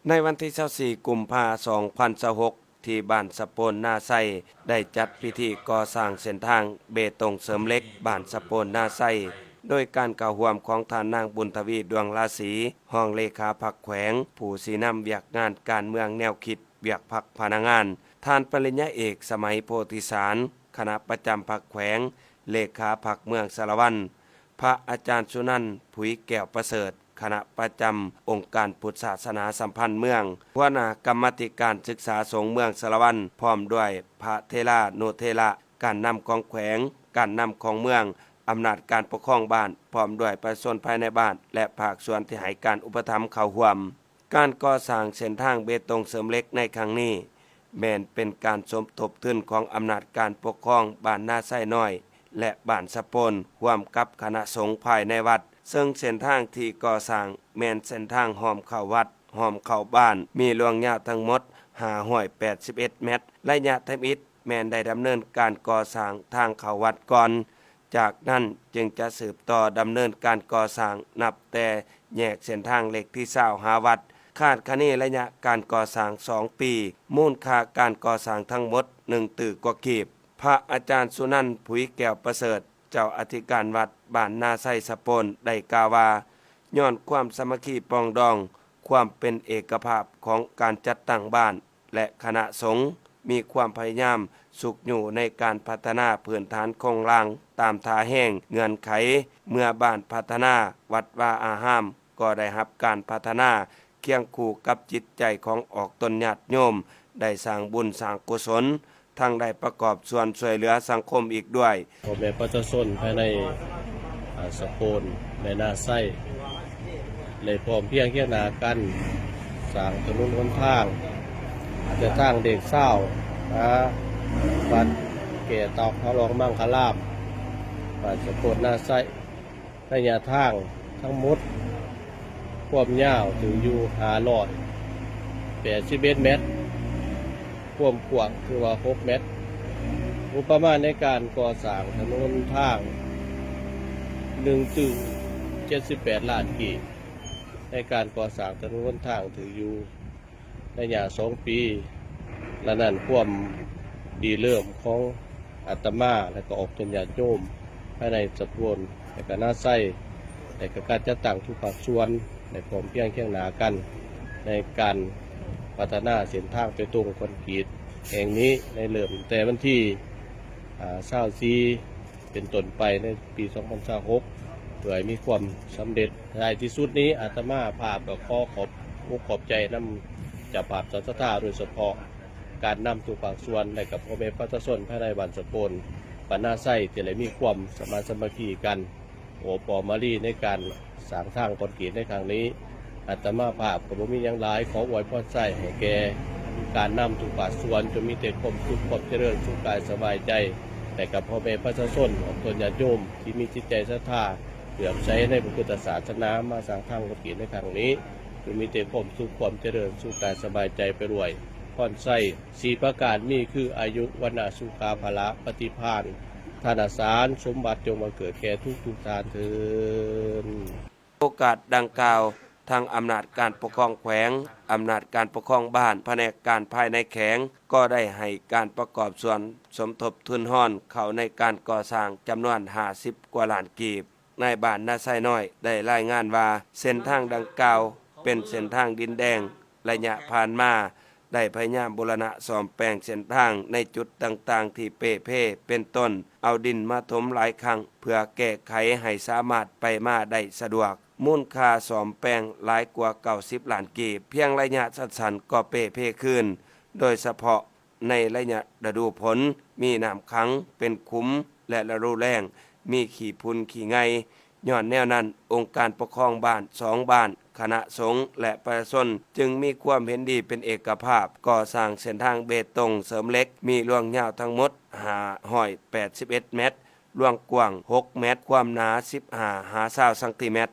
ໃນວັນທີຊາວສີ່ ກຸມພາ ສອງພັນຊາວຫົກ ທີ່ບ້ານສະໂປນນາໄຊ ໄດ້ຈັດພິທີກໍ່ສ້າງເສັ້ນທາງເບຕົງເສີມເຫຼັກ ບ້ານສະໂປນນາໄຊ ໂດຍການເຂົ້າຮ່ວມຂອງທ່ານນາງບຸນທະວີ ດວງລາສີ ຮອງເລຂາພັກແຂວງ, ຜູ້ຊີ້ນຳວຽກງານການເມືອງແນວຄິດວຽກພັກພະນັກງານ, ທ່ານປະລິນຍາເອກ ສະໄໝ ໂພທິສານ ຄະນະປະຈຳພັກແຂວງ, ເລຂາພັກເມືອງສາລະວັນ, ພະອາຈານສຸນັນ ຜຸຍແກ້ວປະເສີດ ຄະນະປະຈຳອົງການພຸດທະສາສະໜາສຳພັນເມືອງ, ຫົວໜ້າກຳມາທິການສຶກສາສົງເມືອງສາລະວັນ, ພ້ອມດ້ວຍພະເຖລານຸເຖລະ, ການນຳຂອງແຂວງ, ການນຳຂອງເມືອງ, ອຳນາດການປົກຄອງບ້ານ, ພ້ອມດ້ວຍປະຊາຊົນພາຍໃນບ້ານ ແລະ ພາກສ່ວນທີ່ໃຫ້ການອຸປະຖຳເຂົ້າຮ່ວມ. ການກໍ່ສ້າງເສັ້ນທາງເບຕົງເສີມເຫຼັກໃນຄັ້ງນີ້ ແມ່ນເປັນການສົມທົບທຶນຂອງອຳນາດການປົກຄອງບ້ານນາໄຊນ້ອຍ ແລະ ບ້ານສະໂປນ ຮ່ວມກັບຄະນະສົງພາຍໃນວັດ, ເຊິ່ງເສັ້ນທາງທີ່ກໍ່ສ້າງແມ່ນເສັ້ນທາງອ້ອມເຂົ້າວັດ, ອ້ອມເຂົ້າບ້ານ, ມີລວງຍາວທັງໝົດ ຫ້າຮ້ອຍແປດສິບເອັດແມັດ, ໄລຍະທຳອິດແມ່ນໄດ້ດຳເນີນການກໍ່ສ້າງທາງເຂົ້າວັດກ່ອນ, ຈາກນັ້ນຈຶ່ງຈະສືບຕໍ່ດຳເນີນການກໍ່ສ້າງນັບແຕ່ແຍກເສັ້ນທາງເລກທີຊາວຫາວັດ, ຄາດຄະເນໄລຍະການກໍ່ສ້າງສອງປີ, ມູນຄ່າການກໍ່ສ້າງທັງໝົດໜຶ່ງຕື້ກວ່າກີບ. ພະອາຈານສຸນັນ ຜຸຍແກ້ວປະເສີດ ເຈົ້າອະທິການວັດບ້ານນາໄຊສະໂປນ ໄດ້ກ່າວວ່າ, ຍ້ອນຄວາມສາມັກຄີປອງດອງ, ຄວາມເປັນເອກະພາບຂອງການຈັດຕັ້ງບ້ານ ແລະ ຄະນະສົງ ມີຄວາມພະຍາຍາມຊຸກຍູ້ໃນການພັດທະນາພື້ນຖານໂຄງລ່າງຕາມທ່າແຮງເງື່ອນໄຂ. ເມື່ອບ້ານພັດທະນາ, ວັດວາອາຮາມກໍໄດ້ຮັບການພັດທະນາຄຽງຄູ່ກັບຈິດໃຈຂອງອອກຕົນຍາດໂຍມ, ໄດ້ສ້າງບຸນສ້າງກຸສົນ, ທັງໄດ້ປະກອບສ່ວນຊ່ວຍເຫຼືອສັງຄົມອີກດ້ວຍ. ພໍ່ແມ່ປະຊາຊົນພາຍໃນ ອາ ສະໂປນ ແລະ ນາໄຊ ໄດ້ພ້ອມພຽງຄຽງໜ້າກັນ ສ້າງຖະໜົນຫົນທາງ ແຕ່ທາງເລກຊາວ ຫາວັດແກ່ຕອກ ພະລອງມັງຄະລາມ ບ້ານສະໂປນນາໄຊ ໄລຍະທາງທັງໝົດ ຄວາມຍາວຖືຢູ່ຫ້າຮ້ອຍແປດສິບເອັດແມັດ, ຄວາມກວ້າງຖືວ່າຫົກແມັດ. ງົບປະມານໃນການກໍ່ສ້າງຖະໜົນຫົນທາງ ໜຶ່ງຕື້ເຈັດສິບແປດລ້ານກີບ, ໃນການກໍ່ສ້າງຖະໜົນຫົນທາງຖືຢູ່ ໄລຍະສອງປີ. ລະນັ້ນຄວາມລິເລີ່ມຂອງອາດຕະມາ ແລະ ກໍອອກຕົນຍາດໂຍມພາຍໃນສະໂປນ ແລະ ກະນາໄຊ ແລະ ກະການຈັດຕັ້ງທຸກພາກສ່ວນ ໄດ້ພ້ອມພຽງຄຽງໜ້າກັນ ໃນການພັດທະນາເສັ້ນທາງເບຕົງຄອນກຣີດແຫ່ງນີ້ ໄດ້ເລີ່ມແຕ່ວັນທີ ອາ ຊາວສີ່ ເປັນຕົ້ນໄປໃນປີສອງພັນຊາວຫົກ ເພື່ອໃຫ້ມີຄວາມສຳເລັດ. ທ້າຍທີ່ສຸດນີ້ ອາດຕະມາພາບກໍຂໍຂອບອົກຂອບໃຈນຳເຈົ້າພາບເຈົ້າສັດທາ, ໂດຍສະເພາະການນຳທຸກພາກສ່ວນ ແລະ ກັບພໍ່ແມ່ປະຊາຊົນພາຍໃນບ້ານສະໂປນ ບ້ານນາໄຊ ທີ່ໄດ້ມີຄວາມສະມານສາມັກຄີກັນ ໂອບອ້ອມອາລີໃນການສ້າງທາງຄອນກຣີດໃນຄັ້ງນີ້. ອາດຕະມາພາບກໍບໍ່ມີຫຍັງຫຼາຍ, ຂໍອວຍພອນໄຊໃຫ້ແກ່ການນຳທຸກພາກສ່ວນ ຈົ່ງມີແຕ່ຄວາມສຸກ, ຄວາມຈະເລີນ, ສຸກກາຍສະບາຍໃຈ ແລະ ກັບພໍ່ແມ່ປະຊາຊົນ ອອກຕົນຍາດໂຍມທີ່ມີຈິດໃຈສັດທາ ເຫຼື້ອມໃສໃນພະພຸດທະສາສະໜາ ມາສ້າງທາງຄອນກຣີດໃນຄັ້ງນີ້ ຈົ່ງມີແຕ່ຄວາມສຸກ, ຄວາມຈະເລີນ, ສຸກກາຍສະບາຍໃຈໄປດ້ວຍ. ພອນໄຊສີ່ປະການມີຄື ອາຍຸ ວັນນະ ສຸຂະ ພະລະ ປະຕິພານ ທະນະສານ ສົມບັດຈົ່ງບັງເກີດແກ່ທຸກໆທ່ານເທີ້ນ. ໂອກາດດັ່ງກ່າວ, ທັງອຳນາດການປົກຄອງແຂວງ, ອຳນາດການປົກຄອງບ້ານ, ພະແນກການພາຍໃນແຂວງ ກໍໄດ້ໃຫ້ການປະກອບສ່ວນສົມທົບທຶນຮອນເຂົ້າໃນການກໍ່ສ້າງຈຳນວນຫ້າສິບກວ່າລ້ານກີບ. ນາຍບ້ານນາໄຊນ້ອຍໄດ້ລາຍງານວ່າ ເສັ້ນທາງດັ່ງກ່າວເປັນເສັ້ນທາງດິນແດງ ໄລຍະຜ່ານມາ ໄດ້ພະຍາຍາມບູລະນະສ້ອມແປງເສັ້ນທາງໃນຈຸດຕ່າງໆທີ່ເປ່ເພ, ເປັນຕົ້ນ ເອົາດິນມາຖົມຫຼາຍຄັ້ງເພື່ອແກ້ໄຂໃຫ້ສາມາດໄປມາໄດ້ສະດວກ, ມູນຄ່າສ້ອມແປງຫຼາຍກວ່າເກົ້າສິບລ້ານກີບ, ພຽງໄລຍະສັ້ນໆກໍເປ່ເພຄືນ, ໂດຍສະເພາະໃນໄລຍະລະດູຝົນ ມີນ້ຳຂັງເປັນຂຸມ ແລະ ລະດູແລ້ງ ມີຂີ້ຝຸ່ນຂີ້ໄງ່. ຍ້ອນແນວນັ້ນ, ອົງການປົກຄອງບ້ານສອງບ້ານ, ຄະນະສົງ ແລະ ປະຊາຊົນ ຈຶ່ງມີຄວາມເຫັນດີເປັນເອກະພາບ ກໍ່ສ້າງເສັ້ນທາງເບຕົງເສີມເຫຼັກ ມີລວງຍາວທັງໝົດຫ້າຮ້ອຍແປດສິບເອັດແມັດ, ລວງກວ້າງຫົກແມັດ, ຄວາມໜາສິບຫ້າຫາຊາວຊັງຕີແມັດ.